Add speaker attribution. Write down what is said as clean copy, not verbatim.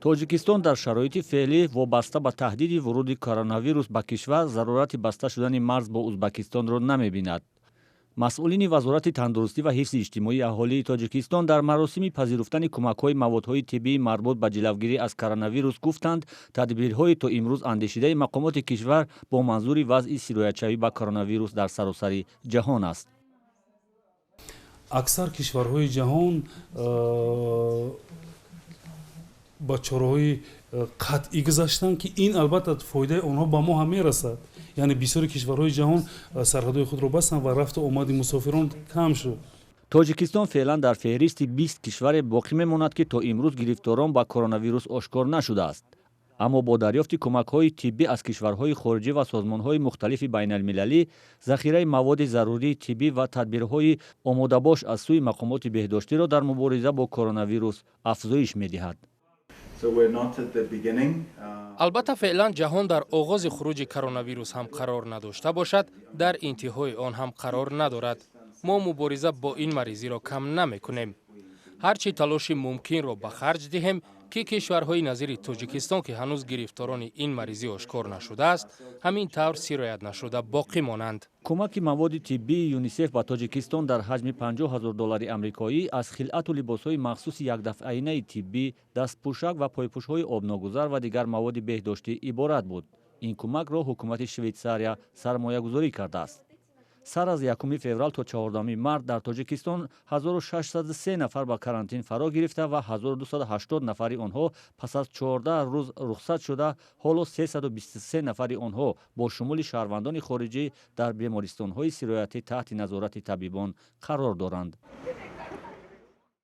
Speaker 1: Тоҷикистон дар шароити феълӣ вобаста ба таҳдиди вуруди коронавирус ба кишвар зарурати баста шудани марз бо Узбакистонро намебинад. Масъулини Вазорати тандурустӣ ва ҳифзи иҷтимоии аҳолии Тоҷикистон дар маросими пазируфтани кӯмакҳои маводҳои тиббии марбут ба ҷилавгирӣ аз коронавирус гуфтанд, тадбирҳои то имрӯз андешидаи мақомоти кишвар бо манзури вазъи сироятшавӣ ба коронавирус дар саросари ҷаҳон аст.
Speaker 2: Аксар кишварҳои ҷаҳон ба чораҳои қатъӣ гузаштанд, ки ин, албатта, фоидаи онҳо ба мо ҳам мерасад. Яъне бисёри кишварҳои ҷаҳон сарҳадҳои худро бастанд ва рафту омади мусофирон кам шуд.
Speaker 1: Тоҷикистон феълан дар феҳристи 20 кишваре боқӣ мемонад, ки то имрӯз гирифторон ба коронавирус ошкор нашудааст. Аммо бо дарёфти кӯмакҳои тиббӣ аз кишварҳои хориҷӣ ва созмонҳои мухталифи байналмилалӣ, захираи маводи зарурии тиббӣ ва тадбирҳои омодабош аз сӯи мақомоти беҳдоштиро дар мубориза бо коронавирус афзоиш медиҳад.
Speaker 3: Албатта, феълан ҷаҳон дар оғози хуруҷи коронавирус ҳам қарор надошта бошад, дар интиҳои он ҳам қарор надорад. Мо мубориза бо ин маризиро кам намекунем. Ҳар чӣ талоши мумкинро ба харҷ диҳем, ки кишварҳои назири Тоҷикистон, ки ҳанӯз гирифторони ин маризӣ ошкор нашудааст, ҳамин тавр сироят нашуда боқӣ монанд.
Speaker 1: Кӯмаки маводи тиббии ЮНИСЕФ ба Тоҷикистон дар ҳаҷми 50 ҳазор доллари амрикоӣ аз хилъату либосҳои махсуси якдафъаинаи тиббӣ, дастпӯшак ва пойпӯшҳои обногузар ва дигар маводи беҳдоштӣ иборат буд. Ин кӯмакро ҳукумати Швейтсария сармоягузорӣ кардааст. Сар аз 1 феврал то 14 март дар Тоҷикистон 1603 нафар ба карантин фаро гирифта ва 1280 нафари онҳо пас аз 14 рӯз рухсат шуда, ҳоло 323 нафари онҳо бо шумули шаҳрвандони хориҷӣ дар бемористонҳои сироятӣ таҳти назорати табибон қарор доранд.